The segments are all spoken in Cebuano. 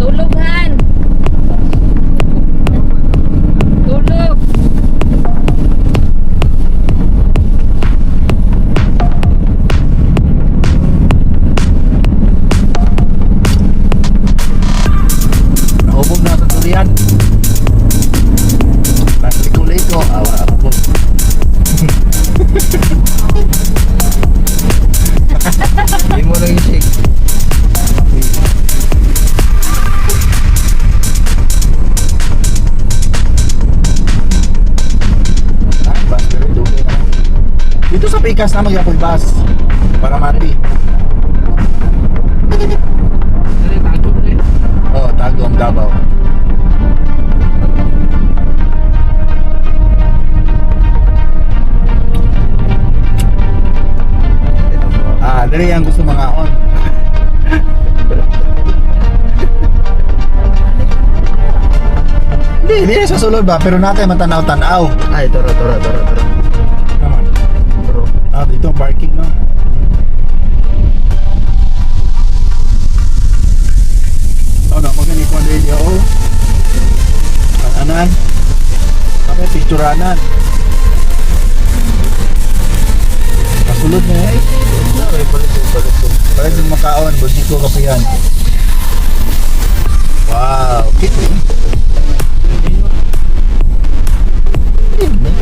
Tulog, Han. Tulog. Nahubog na sa durian. Liko-liko. Awa, hubog. Hindi mo lang i-shake. Ah, bus pero dugay na. Dito sa Pikas na magyapon bus. Para mati. Oh, Tagum, Davao. Ah, dali ang gusto mga on. Hindi, hindi na sa sulod ba? Pero natin matanaw-tanaw. Ay, tara, tara, tara, tara. Naman. Tara. Ah, dito ang parking, no? Oh, no, magani ko ang oh. Anan? Kami, picturanan. Kasulod na eh. Ay, balik, balik. Parang yung makaon, Bojiko Kapihan. Wow, cute eh. Cute, eh.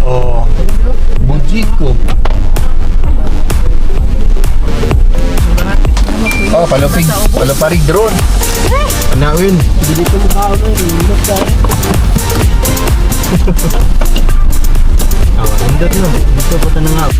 Oh, Bojiko. Oh, palupig, paluparig drone. Anawin. Dili ko makaon eh, ilok ka. Ah, nindot no. Dito pa tanong nga.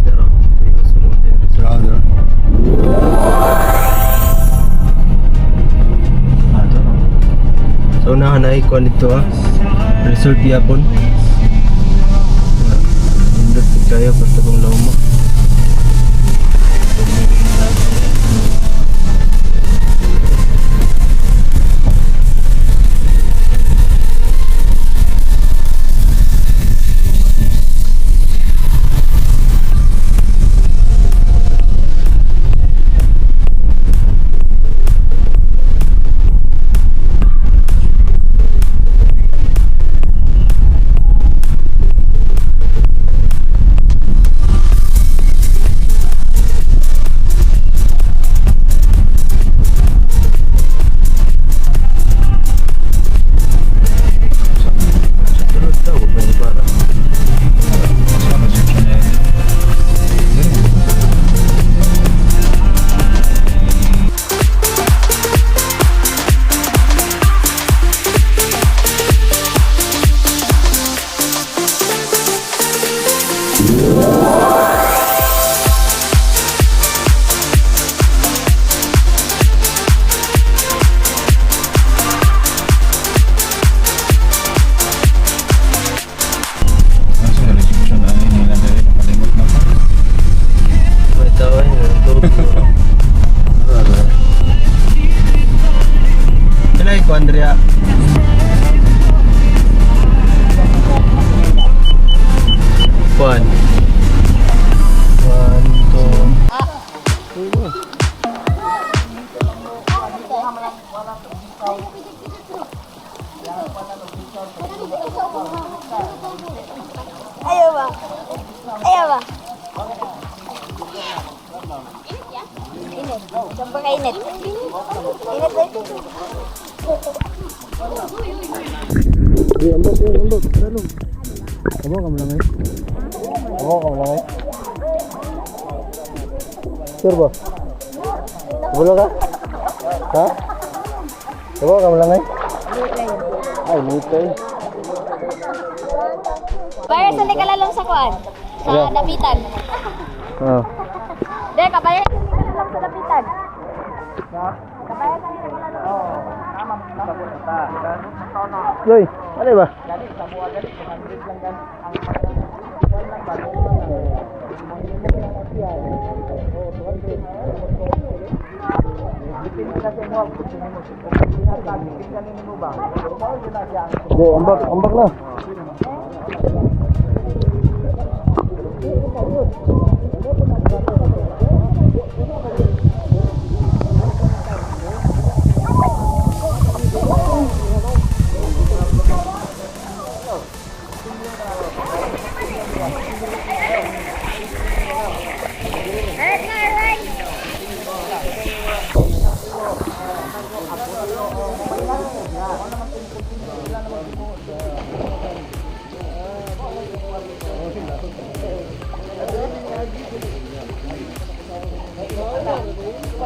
Dara. Sa Mountain Resort. Brother. Ah, tara. Sa unahan ay kuan dito ah. Resort yapon. Nindot pud kayo basta kong loma. diri ah. One. One, two. Ayaw ba? Ayaw ba? Init. Sobrang init. Init ba ito? Di, ambot, eh, ambot. Dalong. Abo ka mo lang eh. Abo ka mo lang eh. Sure ba? Bulo ka? Ha? Abo ka mo lang eh. Ay, nito eh. Para sa nakalalong sa kuan? Sa Ano? dapitan. Ah. Dek, kabayan sa nakalalong sa dapitan. Yoy, ano ba? Go, ambak, ambak na.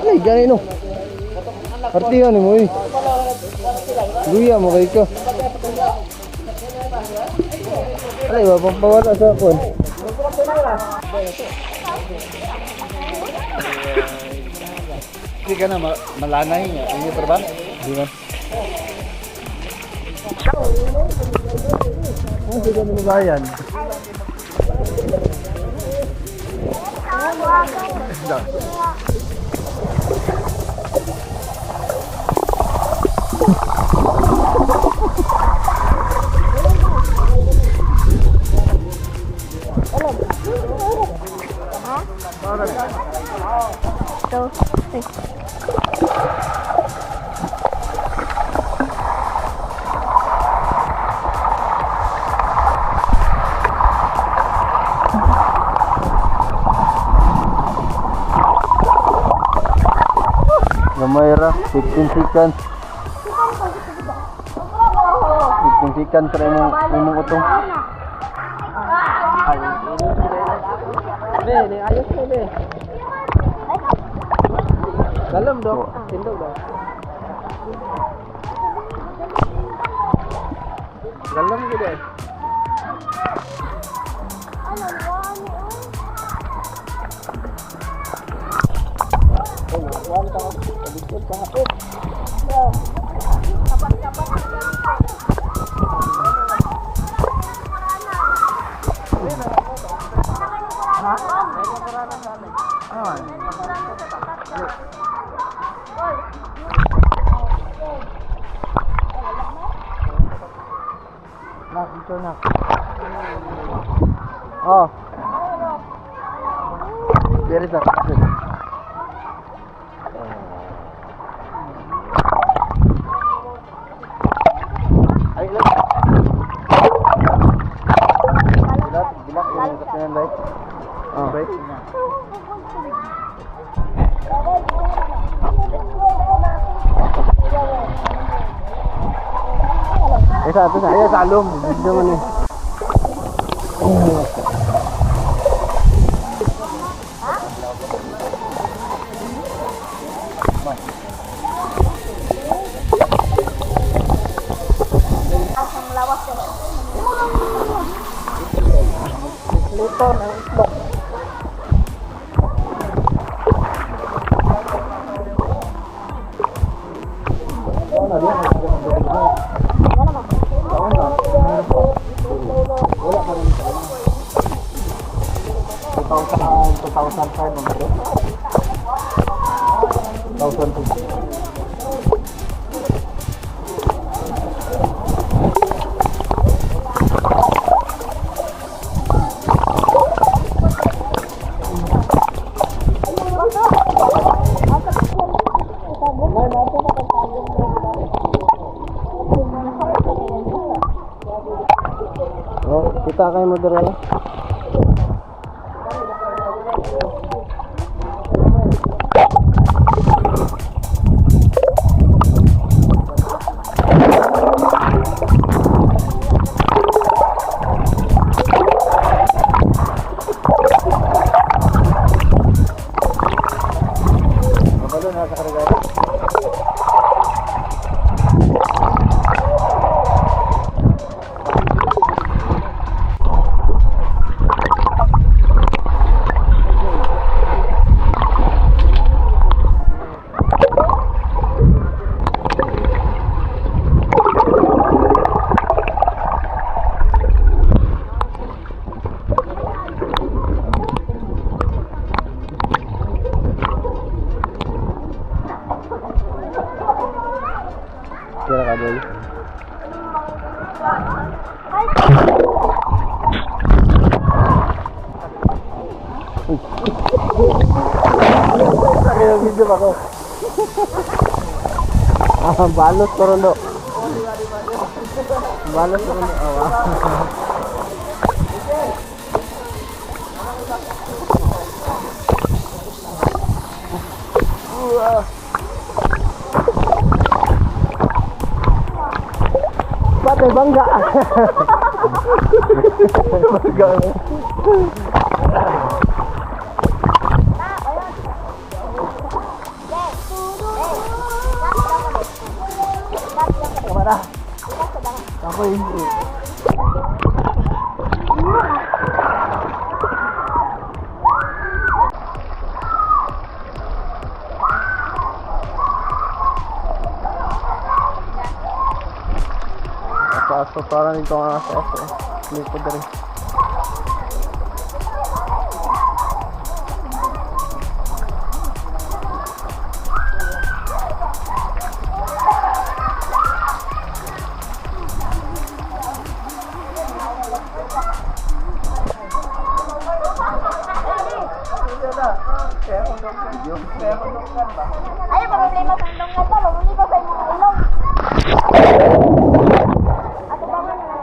Ay, gani no. Artihan ni mo eh. Luya mo kay ka. Ay, ba pampawala sa akon. Hindi ka na malanay nga. Hindi pa ba? Di ba? Ano sa ganun bayan? Two, three. Gamay ra, 15 seconds. 15 seconds ra imong imong utong. Be, ni ayos ni be. Dalam dok, tindog dok. Dalam gid eh. Nak, dito nak. Oh. There is a Ay, ilan? Bilak, bilak yung kapinan, bay. Oh. Bay. Eh, sa ato sa. Ay, sa alom. Video man eh. Wala pa rin sa 2000, 2005 ang ito. 2002. Oh, kita kayo mo dira lang. Mabalo na sa karigaya. Kira ka, boy. Sakit ang video ako. Ah, balot ko rin do. Balot ko rin do. Oh, ah. Patay bangga. Bangga. Tama na. Ako hindi. Aso-aso, parang dito ang aso-aso. Likod rin. Ay, problema sa ilong nga to. Mamuli ba sa imong ilong? Ato ba man na?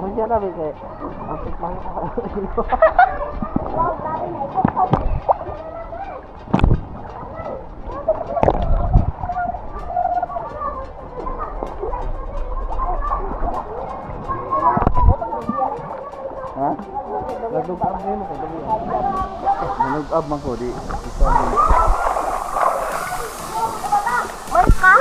Masya na, kay. Ang lang Wow, grabe na ito. Ha? Nag-up mo ko dali. Nag-up man ko di. Isa din. Man ka?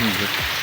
Hindi.